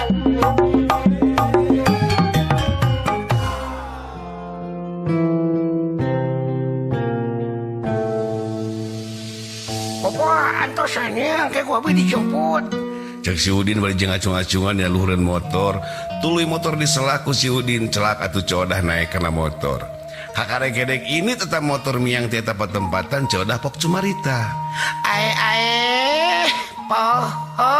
Bapak antosannya kayak gua dijemput. Cek si Udin bari jeung acung-acungan ya luhureun motor. Tuluy motor diselaku si Udin celak atuh codah naik kana motor. Kakarek-gedek ini tetap motor miang ti eta patempatan codah pok cumarita. Ae ae poho.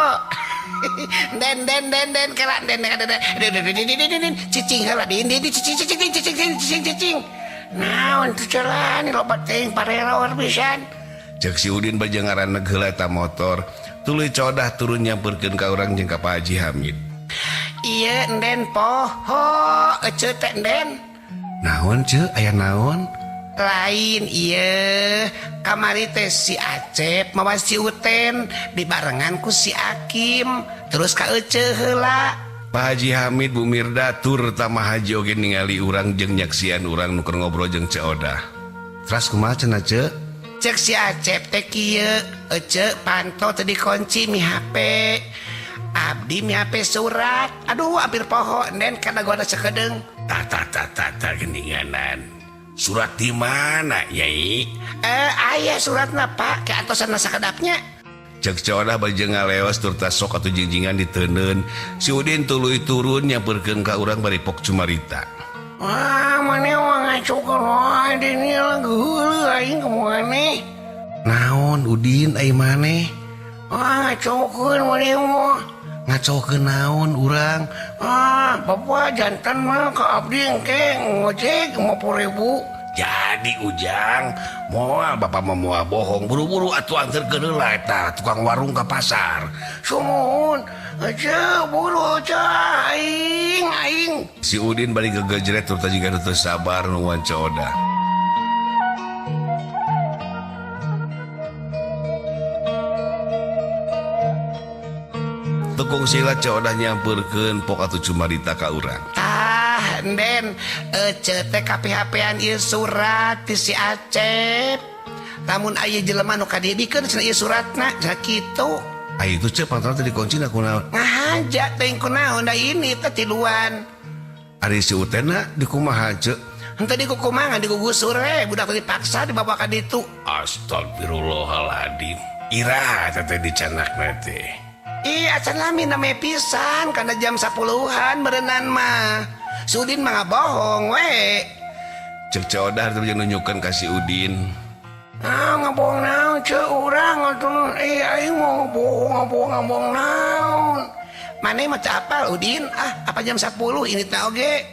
Den den den den kela den den den den den den den cicing heula din din cicing cicing cicing cicing cicing. Naon tuh jalan loba teuing pareror pisan. Cek si Udin bari jeung ngaraneg heula eta motor. Tuluy codah turun nyamperkeun ka urang jeung ka Pak Haji Hamid. Ieu enden poho ece teh enden. Naon ce aya naon? Lain ieu kamari teh si Acep mawa si Uten dibarengan ku si Akim terus ka ece heula. Pak Haji Hamid Bu Mirda tur tama Haji oge ningali urang jeung nyaksian urang nu keur ngobrol jeung Ceu Odah. Teras kumaha cenah ce? Cek si Acep teh kieu ece panto teu dikunci mi HP. Abdi mi HP surat. Aduh hampir poho enden kana gua sakedeung. Tah tah tah tah tah geninganan. Surat di mana Nyai? Aya suratna Pak ke antosan sakedapnya. Cek Ceu Odah bari jeung ngaleos tur tasok atuh jingjingan diteundeun. Si Udin tuluy turun nyamperkeun ka urang bari pok cumarita. Wah, mana mah ngacokeun wae deui geuleuh aing ka maneh. Naon Udin ai maneh? Wah, ngacokeun maneh mah. Ngacokeun naon urang? Ah, bapak jantan mah ka abdi engke ngojek 50.000. Jadi Ujang, moal bapak mah moal bohong, buru-buru atuh anterkeun heula eta tukang warung ka pasar. Sumuhun, aja buru aja aing aing. Si Udin bari gegejret turta jiga teu sabar nungguan Ceu Odah. Tekung sila Ceu Odah nyamperkeun pok atuh cumarita ka urang. Tah, enden ece teh KPHP-an ieu surat ti si Acep. Lamun aya jelema nu kadidikeun cenah ieu suratna, cenah kitu. Ai itu ce pantona teh dikunci na kunaon? Ngahaja teh kunaon da ini teh tiluan. Ari si Utena dikumaha ce? Henteu dikukumaha digugusur we, budak teh dipaksa dibawa ka ditu. Astagfirullahaladzim. Iraha teh teh dicanakna teh. Ih, acan lami name pisan kana jam 10-an berenan mah. Si Udin mah ngabohong we. Cek Ceu Odah teh jeung nunjukkeun ka si Udin. Ah, ngabohong naon ceu urang atuh. Aing mau ngabohong, ngabohong, ngabohong naon. Maneh mah teu apal Udin, ah apa jam 10 ini teh oge.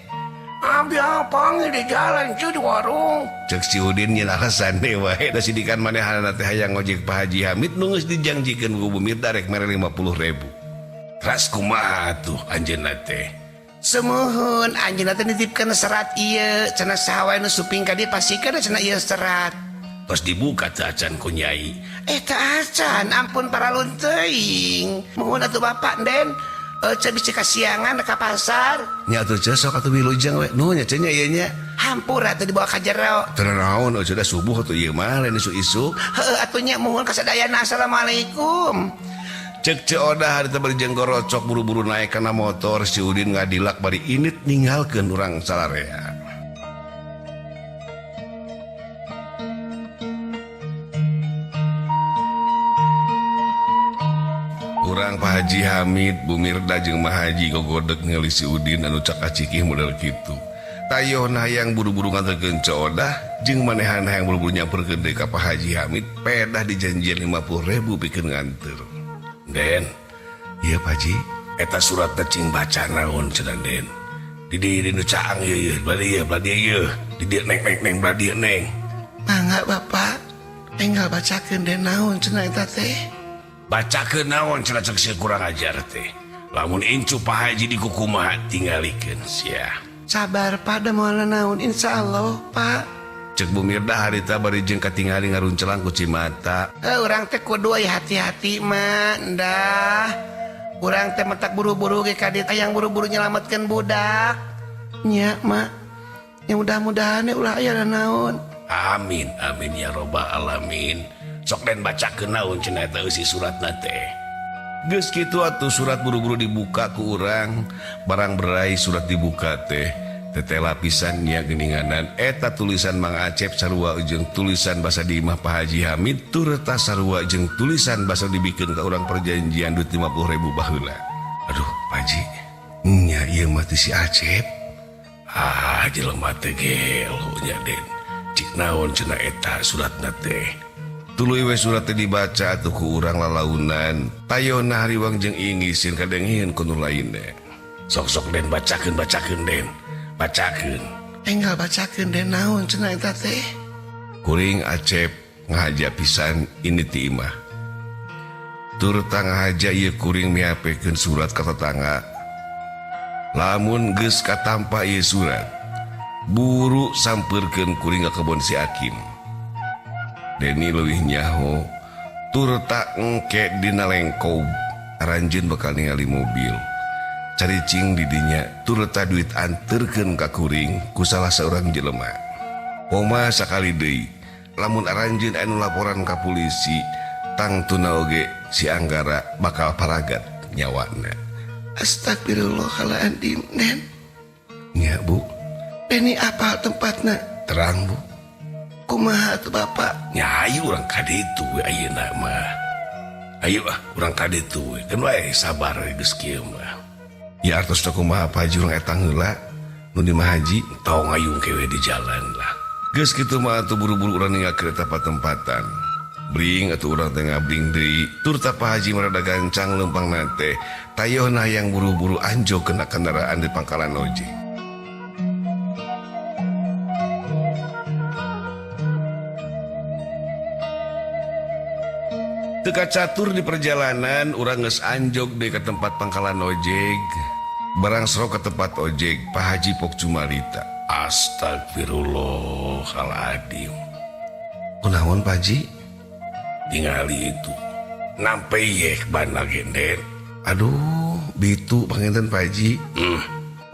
Abdi apang di jalan ceu di warung. Cek si Udin nyeun alasan deui wae da sidikan manehanna teh hayang ngojek Pak Haji Hamid nu geus dijangjikeun ku Bu Mirda rek mere 50.000. Teras kumaha atuh anjeunna teh? Sumuhun anjeunna teh nitipkeun serat ieu cenah saha wae nu suping ka dieu pasikeun cenah ieu serat. Tos dibuka teu acan ku Nyai. Teu acan ampun paralun teuing. Muhun atuh Bapak Den. Ceu bisi kasiangan ka pasar. Nya atuh ceu sok atuh wilujeng we. Nuhun nya ceu nya ieu nya. Hampura atuh dibawa ka jero. Teu naon eueuh da subuh atuh ieu mah lain isuk-isuk. Heueuh atuh nya muhun ka sadayana. Assalamualaikum. Cek Ceu Odah harita bari jeung gorocok buru-buru naik kana motor si Udin ngadilak bari init ninggalkeun urang salarea. Urang Pak Haji Hamid, Bu Mirda jeung Ma Haji gogodeg ngeuli si Udin anu cakacikih model kitu. Tayohna hayang buru-buru nganterkeun Ceu Odah jeung manehana hayang buru-buru nyamperkeun deui ka Pak Haji Hamid pedah dijanjian 50.000 pikeun nganter. Den, ieu Pak Haji, eta surat teh cing baca naon cenah Den. Di dieu di nu caang ieu ieu, bari ieu, bari ieu, di dieu neng neng neng bari dieu neng. Mangga Bapak, enggal bacakeun den naon cenah eta teh. Bacakeun naon cenah cek sia kurang ajar teh. Lamun incu Pak Haji dikukumaha tingalikeun sia. Sabar Pak, da moal naon insyaallah Pak. Cek Bu Mirda harita bari jeung katingali ngaruncelang ku cimata. Urang teh kudu aya hati-hati mah, ndah. Urang teh mentak buru-buru ge ka dieu hayang buru-buru nyelametkeun budak. Nya, Mak. Ya mudah-mudahan ulah aya naon. Amin, amin ya robbal alamin. Sok den bacakeun naon cenah eta eusi suratna teh. Geus kitu atuh surat buru-buru dibuka ku urang, barang berai surat dibuka teh tetela pisan nya geuninganan eta tulisan Mang Acep sarua jeung tulisan basa di imah Pak Haji Hamid turta sarua jeung tulisan basa dibikeun ka urang perjanjian duit 50.000 baheula. Aduh, Pak Haji, nya ieu mah si Acep. Ah, jelema teh gelo nya Den. Cik naon cenah eta suratna teh. Tuluy we surat teh dibaca atuh ku urang lalaunan. Tayona hariwang jeung ingisin kadengieun ku nu lainna. Sok-sok Den bacakeun bacakeun Den. Bacakeun. Enggal bacakeun Den naon cenah eta teh. Kuring Acep ngahaja pisan ini ti imah. Turta ngahaja ieu kuring miapekeun surat ka tetangga. Lamun geus katampa ieu surat, buru sampeurkeun kuring ka kebon si Akim. Deni leuwih nyaho turta engke dina lengkob aranjeun bakal ningali mobil. Caricing di dinya turta duit anterkeun ka kuring ku salah saurang jelema. Koma sakali deui lamun aranjeun anu laporan ka polisi tangtuna oge si Anggara bakal paragat nyawana. Astagfirullahaladzim, Den. Nya, Bu. Deni apal tempatna? Terang, Bu. Kumaha atuh Bapak? Nya ayo urang ka ditu we ayeuna mah. Ayo ah urang ka ditu we. Keun wae sabar geus kieu mah. Ya artos teh kumaha Pak Haji urang eta heula nu di Mah Haji tong ngayung kewe di jalan lah. Geus kitu mah atuh buru-buru urang ninggalkeun eta patempatan. Bring atuh urang teh ngabring deui. Turta Pak Haji merada gancang leumpangna teh. Tayohna yang buru-buru anjog kena kendaraan di pangkalan ojek. Teka catur di perjalanan urang geus anjog deui ka tempat pangkalan ojek. Barang sro ke tempat ojek Pak Haji pok cumarita. Astagfirullahaladzim. Kunaon Pak Haji? Tingali itu. Nampe yek ban lagi Den. Aduh, bitu panginten Pak Haji.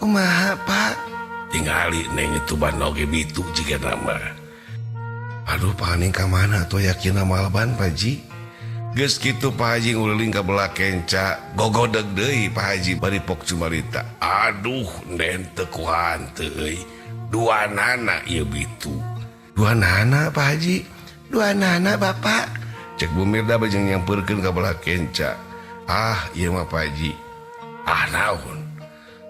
Kumaha Pak? Tingali neng itu ban oge bitu jiga nama. Aduh, paning ka mana atuh yakin amal ban Pak Haji? Geus kitu Pak Haji nguliling ka belah kenca, gogodeg deui Pak Haji bari pok cumarita. Aduh, den teu kuhan teu euy. Dua nana ieu bitu. Dua nana Pak Haji? Dua nana Bapak. Cek Bu Mirda bajeng nyampeurkeun ka belah kenca. Ah, ieu mah Pak Haji. Ah, naon?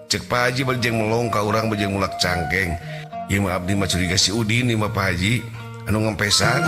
Cek Pak Haji bajeng melong ka urang bajeng mulak cangkeng. Ieu mah abdi mah curiga si Udin ieu mah Pak Haji anu ngempesan.